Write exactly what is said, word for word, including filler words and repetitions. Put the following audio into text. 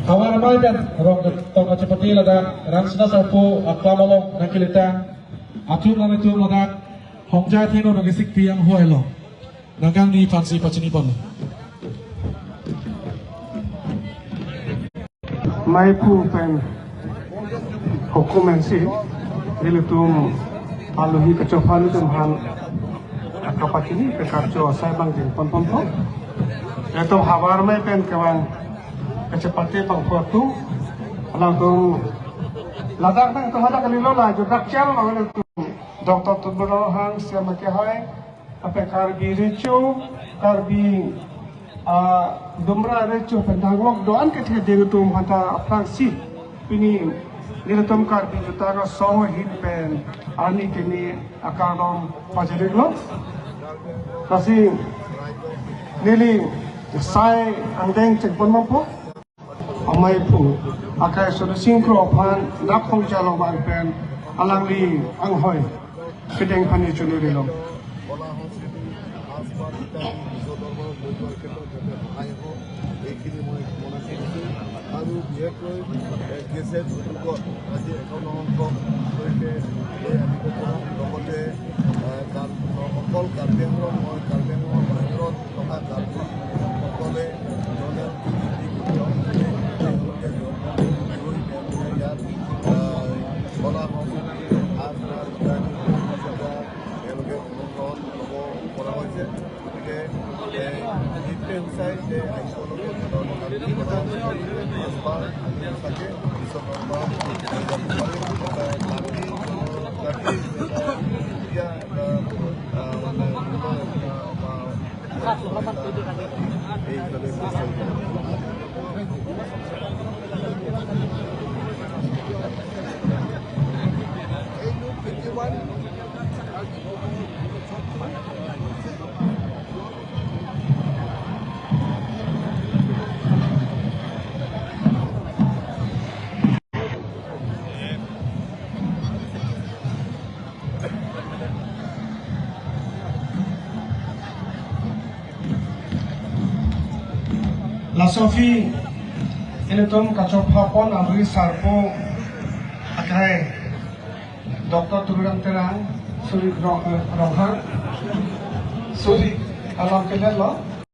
Havar amei pen rong tong kachepate ladak Rangsina Sarpo aklam along nangkeletang atum nanglitum ladak Hongjai Thengno nangkesikpi anghoi along nangkangni aphansi pachini ponlo. Maiphu pen hukum pensi nelitum alohi kachopha nelitum aphan kapachini pen karcho asai bang jin pon pon pon. Ilitum havar amei pen kevang kachepate bangphu atum, alangtum ladak nangtum hadak kalilo la judak chel lo nelitum. Doctor Tuliram Ronghang, C M akehai, lapen Karbi recho, Karbi, ah, Dumra recho pen danglok do-an kethe ding atum aphanta aphrangsi pini nelitum Karbi Jutang Asong ahin pen arni kini akardom pajir-iklo. Lasi neli sai angdeng chengpon mampo. Amei aphu akai Sodasing Kro aphan dak Hongjai along vang pen alangli anghoi kedeng aphan neli chonirilo. এইখিনি মই মনত কৰিছোঁ। আৰু বিশেষকৈ, এ, গেজেট যুগত আজি একাৱন্ন সংখ্যক সৈতে লৈ আনিব পৰা, লগতে, এ, কাৰ-, অকল কাৰ্বি আংলং নহয়, কাৰ্বি আংলঙৰ বাহিৰত থকা কাৰ্বিসকলে জনজাতি গোটৰ তেওঁলোকে জড়িত হৈ তেওঁলোকে ইয়াত, আহ, কলা সংস্কৃতি, সাজ পাৰ, তেওঁলোকে অনুকৰণ ল'ব পৰা হৈছে। গতিকে, এ, গীতটোৱে সূচায় যে আইসকলৰ সাজপাৰ আমি সঁচাকৈ বিশ্বদৰবাৰত লৈ যাব পাৰিম। এটা জাতি, জাতি, এতিয়া, আহ, আহ, মানে, উন্নয়ন, আহ, বা Laso aphi ilitum kachopha pon alohi sarpo akrai Doctor Tuliram Terang, Suri Rong-, eh, Ronghang, Suri along kelet lo.